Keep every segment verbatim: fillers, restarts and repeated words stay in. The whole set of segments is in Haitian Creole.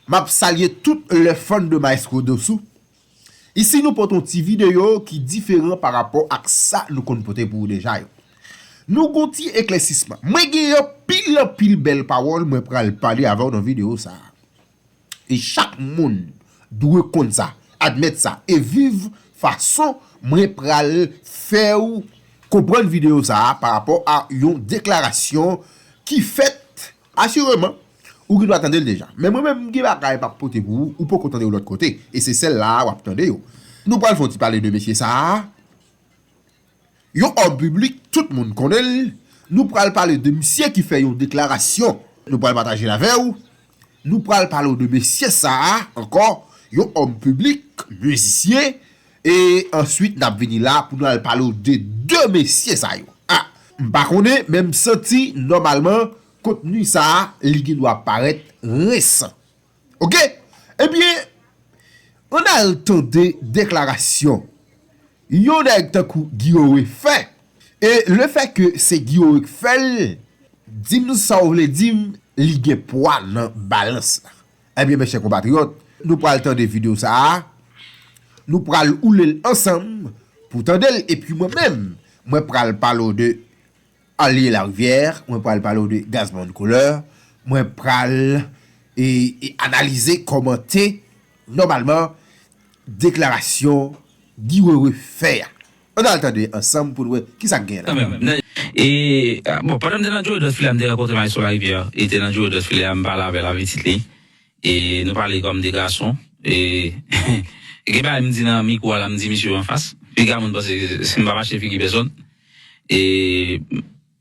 M ap salye tout lè fan de Maestro Dosou. Isi nou pote yon ti videyo ki diferan pa rapò ak sa nou konn pote pou ou deja yo. Nou gon ti eklèsisman. Mwen gen anpil anpil bèl pawòl mwen pral pale avè w nan videyo sa a. E chak moun dwe konn sa, admèt sa, e viv fason mwen pral fè w konprann videyo sa a pa rapò a yon deklarasyon ki fèt. Asireman, ou gen dwa tande l deja. Men mwen menm, m gen bagay m ap pote pou ou, ou poko tande yo lòt kote. E se sèl la a w ap tande yo. Nou pral fè yon ti pale de mesye sa a. Yon òm piblik, tout moun konnen l. Nou pral pale de misye ki fè yon deklarasyon. Nou pral pataje l avè w. Nou pral pale w de mesye sa a ankò. Yon òm piblik, mizisyen. E answit, n ap vini la pou nou al pale w de de mesye sa yo. A, m pa konnen, men m santi nòmalman kontni sa a, li gen dwa parèt resan. Oke? Ebyen, ann al tande deklarasyon yon nèg tankou Guy Wewe fè. E lefètke se Guy Wewe k fè l, di m sa w vle di m, li gen pwa nan balans la. Ebyen, mèchè konpatriyòt, nou pral tande videyo sa a, nou pral woule l ansanm pou tande l, epi mwen menm, mwen pral pale w de Arly Larivière, mwen pral pale w de Gazman Couleur, mwen pral e, e analize, kòmante, nòmalman, deklarasyon Guy Wewe fè a. Ann al tande ansanm pou n wè kisa k genyen la. Kanmenm. E, a, bon, pandan m te nan Joe Dot Filè a, m te rankontre Maestro Larivière. Li te nan Joe Dot Filè a, m pale avè l, avè tit li. E nou pale kòm de gason. E, e gen bagay m di nan mikwo a la, m di misye yo anfas. Piga moun panse se m pa mache figi pèsonn. E,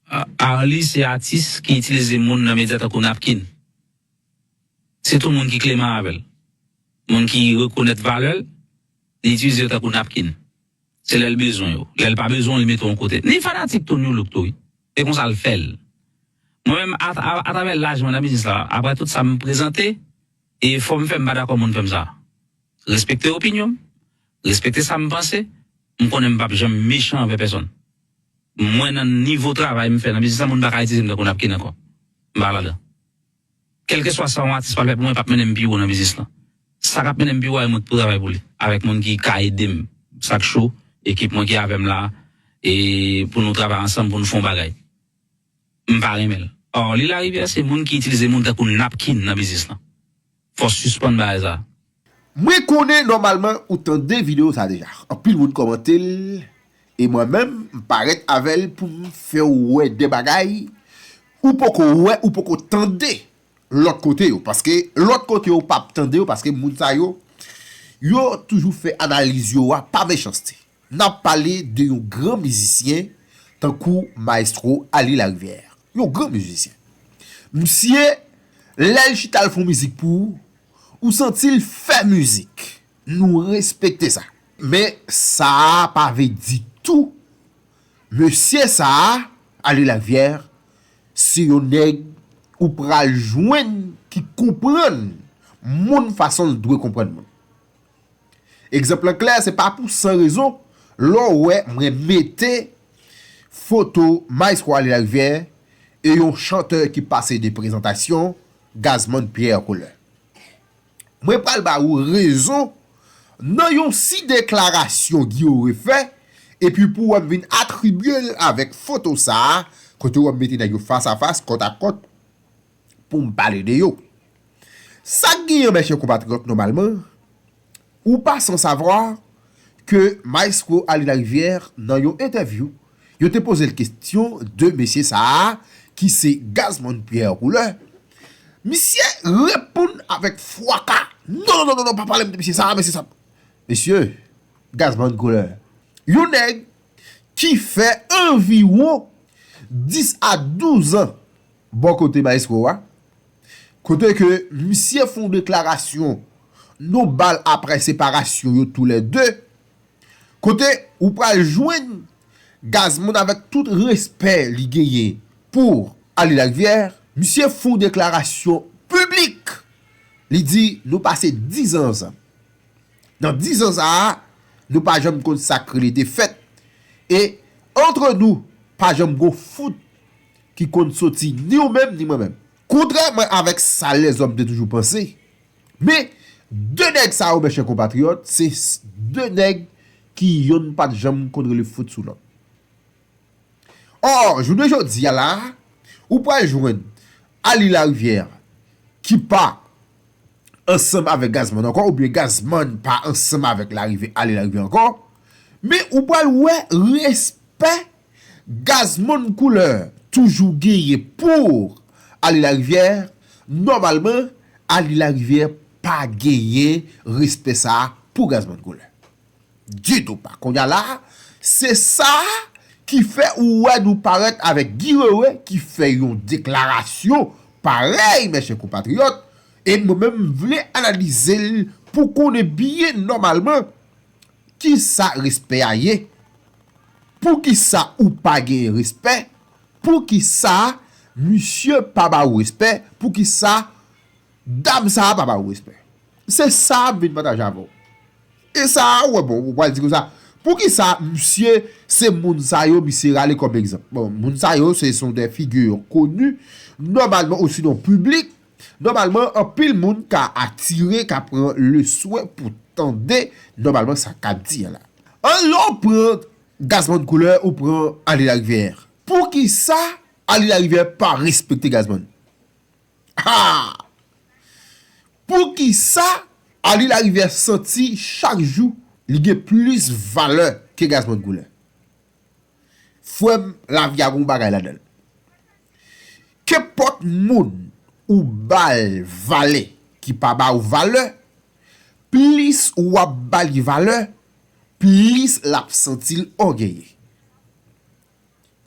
a, Arly se atis ki itilize moun nan medya tankou napkin. Sitou moun ki kleman avè l. Moun ki rekonèt valè l, li itilize yo tankou napkin. Se lè l bezwen yo. Lè l pa bezwen w, li mete w yon kote. Ni fanatik tou, New Look tou, wi. E konsa l fè l. Mwen menm, a, a, atravè laj mwen nan biznis la, apre tout sa m prezante, e fò m fè m pa dakò moun fè m sa. Respekte opinyon m, respekte sa m panse, m konnen m p ap janm mechan anvè pèsonn. Mwen nan nivo travay m fè nan biznis la, moun pa ka itilize m tankou napkin ankò. M pa ladan. Kèlkeswa sa yon atis pral fè pou mwen, p ap mennen m pi wo nan biznis lan. Sa k ap mennen m pi wo a, e mwen k pou travay pou li. Avèk moun ki ka ede m. Sa k cho, ekip mwen ki avè m la, e pou nou travay ansanm, pou nou fè yon bagay. M pa renmen l. Arly Larivière se moun ki itilize moun tankou napkin nan biznis lan. Fò w sispann bagay sa. Mwen konnen nòmalman ou tande videyo sa deja. Anpil moun kòmante l, e mwen menm, m parèt avè l pou m fè w wè de bagay ou poko wè, ou poko tande lòt kote yo. Paske lòt kote yo p ap tande yo, paske moun sa yo, yo toujou fè analiz yo a pa mechanste. N ap pale de yon gran mizisyen tankou Maestro Arly Larivière. Yon gran mizisyen. Misye, lè l chita l fè yon mizik pou ou, ou santi l fè mizik. Nou respekte sa. Men sa a pa vle di tou, mesye sa a, Arly Larivière, se yon nèg ou pral jwenn ki konprann moun fason l dwe konprann moun. Egzanp lan klè, se pa pou san rezon, lè w wè mwen mete foto Maestro Arly Larivière e yon chantè ki pase de prezantasyon, Gazman Pierre Couleur. Mwen pral ba ou rezon nan yon si deklarasyon Guy Wewe fè, epi pou w wè m vin atribye l avèk foto sa a, kote w wè m mete nèg yo fas a fas, kòt a kòt, pou m pale de yo. Sa k genyen, mèchè konpatriyòt, nòmalman, ou pa san savwa ke Maestro Arly Larivière, nan yon entèvyou, yo te poze l kesyon de mesye sa a, ki se Gazman Pierre Couleur. Misye reponn avèk fwaka. Non, non, non, non, non, pa pale m de mesye sa a, mesye sa. Mesye, Gazman Couleur. Yon nèg ki fè anviwon dis a douz an bò kote Maestro a, kote ke misye fè yon deklarasyon nobal apre separasyon yo toulède, kote ou pral jwenn Gazman, avèk tout respè li genyen pou Arly Larivière, misye fè yon deklarasyon piblik. Li di, nou pase diz an ansanm. Nan diz an sa a, nou pa janm konn sa k rele defèt. E, antre nou, pa janm gon fout ki konn soti ni ou menm, ni mwen menm. Kontrèman avèk sa lèzòm te toujou panse, Men, de nèg sa yo, mèchè konpatriyòt, se s- de nèg ki yonn pa t janm konn rele fout sou lòt. Ò, jounen jodi a la, ou pral jwenn Ali Larivière ki pa ansanm avèk Gazman ankò, oubyen Gazman pa ansanm avèk Larivière, Ali Larivière ankò, men ou pral wè respè Gazman Couleur toujou genyen pou Ali Larivière. Nòmalman, Ali Larivière pa genyen respè sa a pou Gazman Couleur. Ditou pa. Kounye a la, se sa ki fè ou wè nou parèt avèk Guy Wewe ki fè yon deklarasyon parèy, mèchè konpatriyòt, e mwen menm m vle analize l pou konnen byen nòmalman kisa respè a ye, poukisa ou pa genyen respè, poukisa misye pa ba ou respè, poukisa dam sa a pa ba ou respè. Se sa m vin pataje avè w. E sa a, ou wè, bon, ou pral di konsa, poukisa misye, se moun sa yo, misye rale kòm egzanp? Bon, moun sa yo, se sont des figures connues, nòmalman, osinon piblik, nòmalman, anpil moun ka atire, ka pran le swen pou tande, nòmalman, sa k ap di a la. An lè w pran Gazman Couleur, ou pran Ali Larivière. Poukisa Ali Larivière pa respekte Gazman? Ha! Poukisa Ali Larivière santi chak jou li gen plis valè ke Gazman Couleur? Frè m, lavi a gon bagay ladan l. Kenpòt moun ou ba l valè ki pa ba ou valè, plis w ap ba li valè, plis l ap santi l ògeye.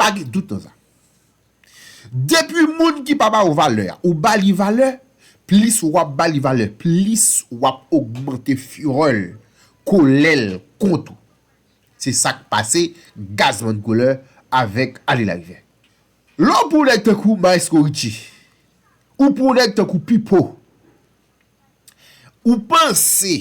Pa gen dout nan sa. Depi moun ki pa ba ou valè a, ou ba li valè, plis w ap ba li valè, plis w ap ogmante firè l, kolè l kont ou. Se sa k pase Gazman Couleur avèk Ali Larivière. Lè w pran yon nèg tankou Maestro Richie, ou pran yon nèg tankou Pipo, ou panse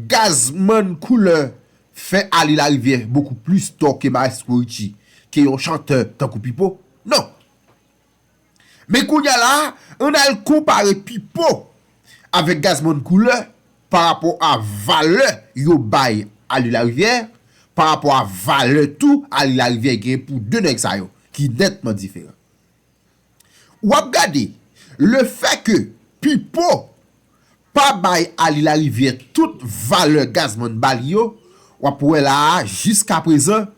Gazman Couleur fè Ali Larivière bokou plis tò ke Maestro Richie, ke yon chantè tankou Pipo? Non. Men kounye a la, ann al konpare Pipo avèk Gazman Couleur pa rapò a valè yo bay Ali Larivière, pa rapò a valè tou Ali Larivière gen pou de nèg sa yo, ki nètman diferan. W ap gade, le fè ke Pipo pa bay Ali Larivière tout valè Gazman ba li yo, w ap wè la a, jiskaprezan,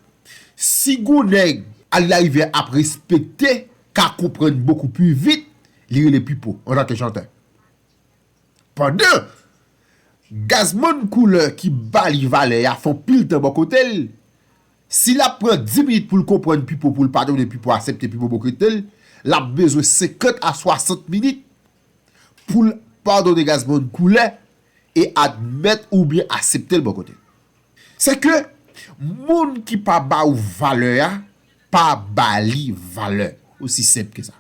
si gon nèg Ali Larivière ap respekte, ka konprann bokou pli vit, li rele Pipo, antanke chantè. Pandan Gazman Couleur ki ba li valè a fè yon pil tan bò kote l, si l ap pran dis minit pou l konprann Pipo, pou l padone Pipo, aksepte Pipo bò kote l, l ap bezwen senkant a swasant minit pou l padone Gazman Couleur e admèt oubyen aksepte l bò kote l. Se ke moun ki pa ba ou valè a, pa ba li valè. Osi senp ke sa.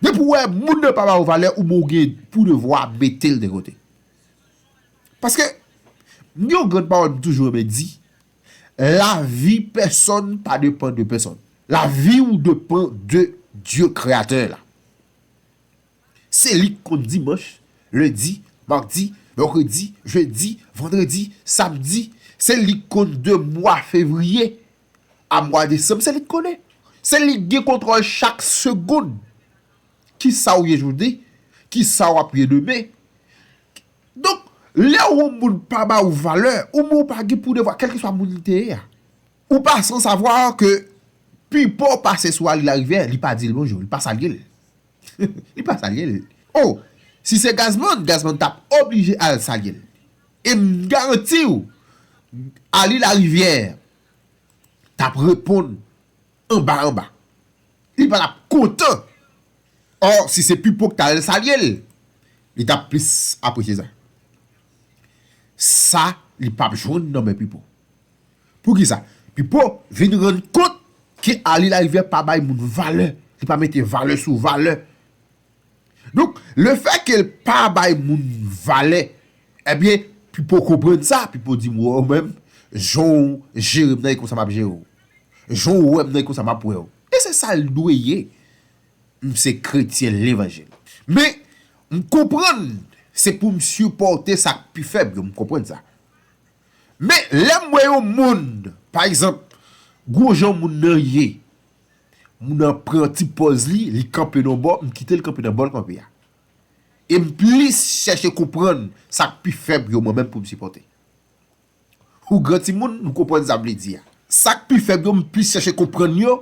Depi w wè moun nan pa ba ou valè, ou menm ou gen pou devwa mete l de kote. Paske, m gen yon grann pawòl m toujou renmen di, la vie personne pa dépend de personne. Lavi w depann de Dye Kreyatè la. Se li k konn dimanch, lendi, madi, mèkredi, jedi, vandredi, samdi. Se li k konn de mwa fevriye a mwa desanm. Se li k konnen. Se li k gen kontwòl chak segonn. Kisa w ye jodi? Kisa w ap ye demen? Donk, lè yon moun pa ba ou valè, ou menm ou pa gen pou devwa, kèlkeswa moun li te ye a. Ou pa san savwa ke Pipo pase sou Ali Larivière, li pa di l bonjou, li pa salye l. Li pa salye l. Oh, si se Gazman, Gazman t ap oblije al salye l. E m garanti w, Ali Larivière t ap reponn anba anba. Li pa t ap kontan. Ò, si se Pipo k t al salye l, li t ap plis apresye sa. Sa, li p ap jwenn nan men Pipo. Poukisa? Pipo vin rann kont ke Ali Larivière pa bay moun valè. Li pa mete valè sou valè. Donk, le fè ke l pa bay moun valè, ebyen, Pipo konprann sa. Pipo di, mwen menm, jan w jere m nan, e konsa m ap jere w. Jan w wè m nan, e konsa m ap wè w. E se sa l dwe ye. M se kretyen levanjil. Men, m konprann Se pou m sipòte sa k pi fèb yo, m konprann sa. Men lè m wè yon moun, pa egzanp, gwo jan moun nan ye, moun nan pran ti pòz li, li kanpe nan bò, m kite l kanpe nan bò l kanpe a. E m plis chèche konprann sa k pi fèb yo mwen menm pou m sipòte. Ou gran timoun, nou konprann sa m vle di a. Sa k pi fèb yo, m plis chèche konprann yo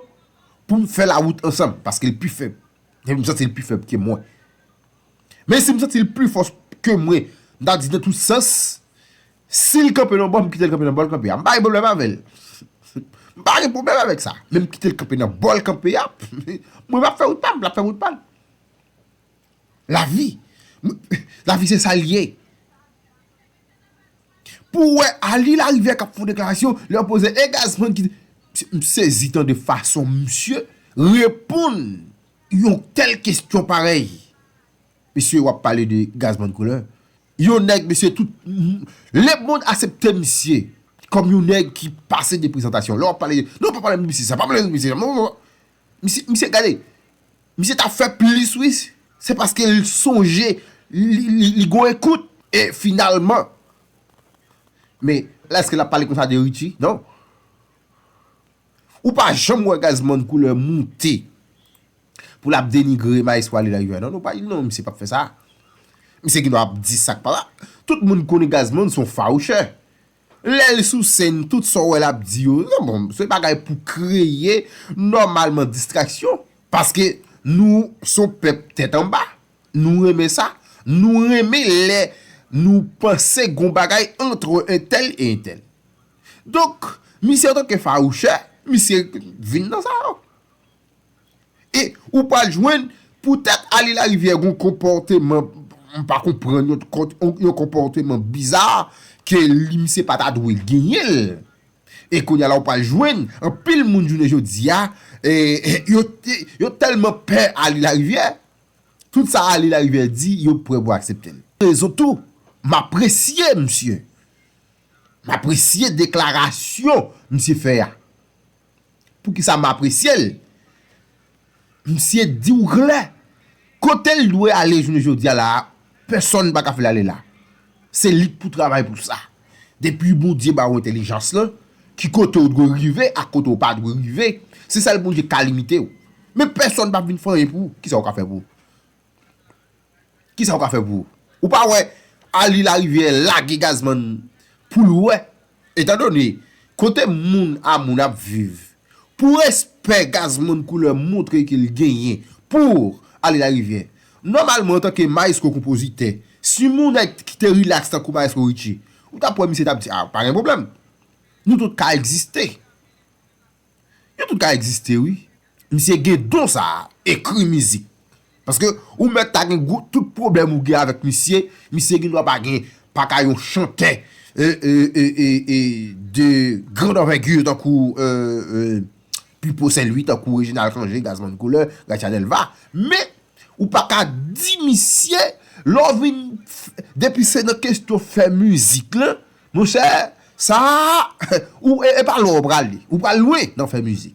pou m fè lawout ansanm, paske l pi fèb. Epi m santi l pi fèb ke mwen. Men si m santi l pi fò ke mwen, m ta di nan tout sans, si l kanpe nan bò, m kite l kanpe nan bò l kanpe a. M pa gen pwoblèm avè l. M pa gen pwoblèm avèk sa. Men m kite l kanpe nan bò l kanpe a. Mwen m ap fè wout pa m, l ap fè wout pa l. Lavi. Lavi se sa l ye. Pou w wè Ali Larivière k ap fè yon deklarasyon, lè yo poze e Gazman ki. M sezi tande fason misye reponn yon tèl kesyon parèy. Mesye, w ap pale de Gazman Couleur. Yon nèg, mesye, tout lemonn aksepte misye kòm yon nèg ki pase de prezantasyon. Lè w ap pale, non, pa pale de misye sa, pa pale de misye sa. Non, non, non. Misye, misye, gade, misye t ap fè plis, wi. Se paske l sonje, li, li, li gon ekout. E finalman, men, lè èske l ap pale konsa de Richie? Non. Ou pa janm wè Gazman Couleur moute pou l ap denigre Maestro Ali Larivière. Non, nou pa, non, misye p ap fè sa. Misye gen dwa ap di sa k pa la. Tout moun konnen Gazman se yon fawouchè. Lè l sou sèn, tout sa w wè l ap di yo, non, bon, se bagay pou kreye nòmalman distraksyon. Paske nou se yon pèp tèt anba. Nou renmen sa. Nou renmen lè nou panse gon bagay ant entèl e entèl. Donk, misye antanke fawouchè, misye vin nan sa yo. E ou pral jwenn, poutèt Ali Larivière gon konpòteman, m pa konprann, yon, yon konpòteman biza ke li, misye pa ta dwe genyen l. E kounye a la, ou pral jwenn anpil moun jounen jodi a, e, e, yo, yo tèlman pè Ali Larivière, tout sa Ali Larivière di, yo prè pou aksepte l. Rezon tou, m apresye misye. M apresye deklarasyon misye fè a. Poukisa m apresye l? Misye di w klè. Kote l dwe ale jounen jodi a la a, pèsonn pa ka fè l ale la. Se li k pou travay pou sa. Depi Bondye ba w entèlijans lan, ki kote w dwe rive ak kote w pa dwe rive, se sèl Bondye k ka limite w. Men pèsonn p ap vin fè anyen pou ou. Kisa w ka fè pou ou? Kisa w ka fè pou ou? Ou pa wè Ali Larivière lage Gazman pou l wè? Etandone kote moun a moun ap viv, pou respè Gazman Couleur montre ke l genyen pou Ali Larivière, nòmalman, antanke mayestwo konpozitè, si moun nèg ki te rilaks tankou mayestwo Richie, ou t ap wè misye t ap di, a, pa gen pwoblèm. Nou tout ka egziste. Yo tout ka egziste, wi. Misye gen don sa a, ekri mizik. Paske ou mèt ta gen gwo, tout pwoblèm ou gen avèk misye, misye gen dwa pa gen, pa ka yon chantè, e, e, e, e, e, de grande envergure tankou, e, e, Pipo Saint Louis, tankou Reginald Cangé, Gazman Couleur, Gracia Delva. Men, ou pa ka di misye, lè w vin, depi se nan kesyon fè mizik lan, monchè, sa a, ou, e, e pa lwen w prale, ou pral lwen nan fè mizik.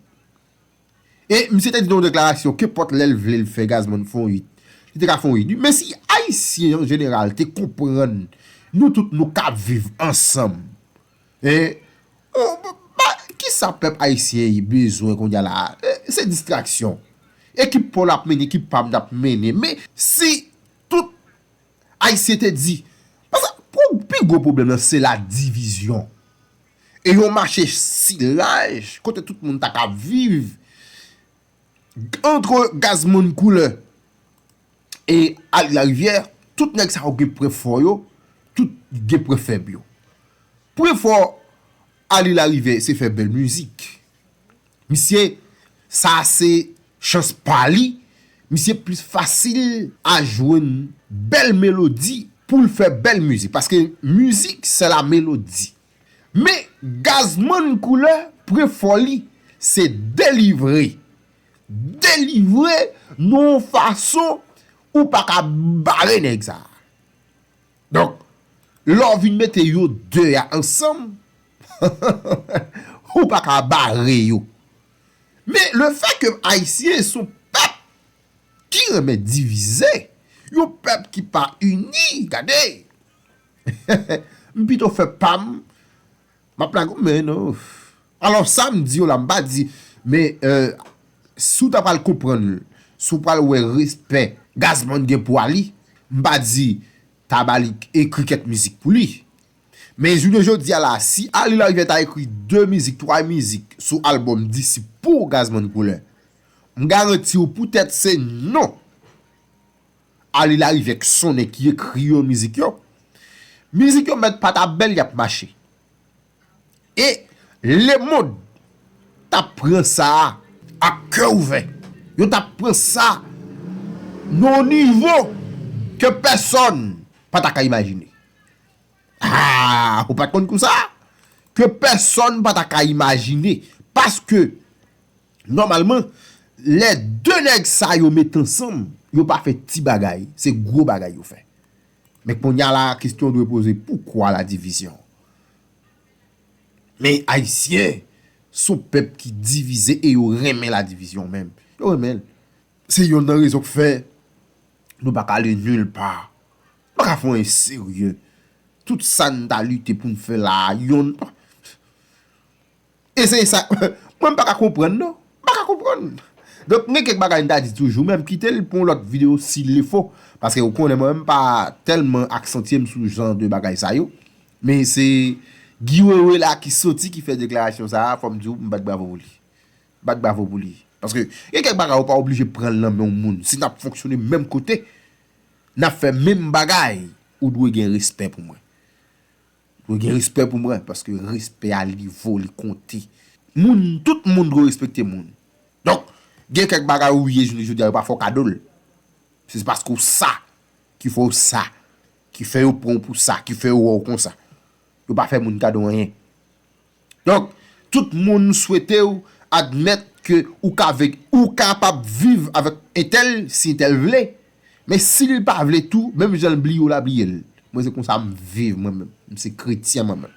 E misye te di nan yon deklarasyon, kenpòt lè l vle l fè Gazman fè yon hit, li te ka fè yon hit. Men si Ayisyen an jeneral te konprann, nou tout nou ka viv ansanm. E, o, ba, kisa pèp ayisyen bezwen kounye a la a? E, se distraksyon. Ekip pa w l ap mennen, ekip pa m t ap mennen. Men si tout Ayisyen te di, paske pou, pi gwo pwoblèm nan, se la divizyon. E yon mache silaj, kote tout moun ta ka viv, antre Gazman Couleur e Ali Larivière, tout nèg sa yo gen pwen fò yo, tout gen pwen fèb yo. Pwen fò Ali Larivière se fè bèl mizik. Misye, sa se chans pa li. Misye plis fasil a jwenn bèl melodi pou l fè bèl mizik. Paske mizik, se la melodi. Men Gazman Couleur, pwen fò li, se delivre. Delivre nan yon fason ou pa ka bare nèg sa a. Donk, lè w vin mete yo de a ansanm, ou pa ka bare yo. Men lefètke Ayisyen se yon pèp ki renmen divize, Yon pèp ki pa ini, gade! M pito fè pa m, m ap lage w men non. Alò, sa m di yo la, m pa di, men, euh, si w ta pral konprann l, si w pral wè respè Gazzman gen pou Ali, m pa di ta ba li ekri kèk mizik pou li. Men jounen jodi a la, si Ali Larivye ta ekri de mizik, twa mizik sou albòm Disip pou Gazzman Couleur, m garanti w poutèt se non Ali Larivye k sonnen ki ekri yo mizik yo. Mizik yo mèt pa ta bèl, y ap mache. E lemonn t ap pran sa a ak kè ouvè. Yo t ap pran sa nan yon nivo ke pèsonn pa ta ka imajine. Ah, ou pa t konn kou sa? Ke pèsonn pa ta ka imajine. Paske, nòmalman, lè de nèg sa yo met ansanm, yo pa fè ti bagay, se gwo bagay yo fè. Men kounye a la, kesyon dwe poze, poukwa la divizyon? Men Ayisyen, se yon pèp ki divize e yo renmen la divizyon menm. Yo renmen l. Se yonn nan rezon k fè nou pa ka ale nil pa. Nou pa ka fè anyen serye. Tout sa n ta lite pou n fè la a, yonn pa. E se sa, mwen m pa ka konprann non. M pa ka konprann. Donk, gen kèk bagay m ta di toujou, men m kite l pou yon lòt videyo si l fo. Paske ou konnen mwen, m pa tèlman aksantye m sou jan de bagay sa yo. Men se Guy Wewe la ki soti, ki fè deklarasyon sa a, fò m di w, m bat bravo pou li. Bat bravo pou li. Paske gen kèk bagay ou pa oblije pran l nan men yon moun. Si n ap fonksyone menm kote, n ap fè menm bagay, ou dwe gen respè pou mwen. Dwe gen respè pou mwen, paske respè a li vo, li konte. Moun, tout moun dwe respekte moun. Donk, gen kèk bagay ou ye jounen jodi a, yo pa fè w kado l. Se paske w sa, ki fè w sa, ki fè yo pran w pou sa, ki fè yo wè w konsa. Yo pa fè moun kado anyen. Donk, tout moun swete w admèt ke ou ka vek, ou kapab viv avèk entèl si entèl vle, men si l pa vle tou, menm jan l bliye w la, bliye l. Mwen se konsa m viv mwen menm. M se kretyen mwen menm.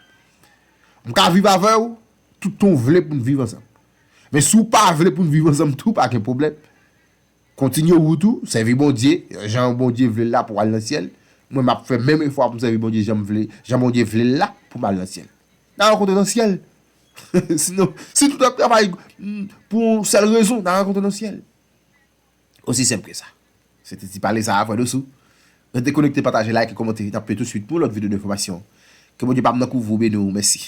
M ka viv avè w, toutan w vle pou n viv ansanm. Men si w pa vle pou n viv ansanm tou, pa gen pwoblèm. Kontinye wout ou, sèvi Bondye, jan Bondye vle l la pou w al nan syèl. Mwen, m ap fè menm efò a pou m sèvi Bondye jan m vle, jan Bondye vle l la pou m al nan syèl. N a rankontre nan syèl. Sinon, si tout ap travay, mm, pou yon sèl rezon, n a rankontre nan syèl. Osi senp ke sa. Se te ti pale sa a, frè Dosou. Rete konekte, pataje, like, kòmante. N ap tousuit pou lòt videyo de enfòmasyon. Ke Bondye pa m nan kouvri w, beni w. Mèsi.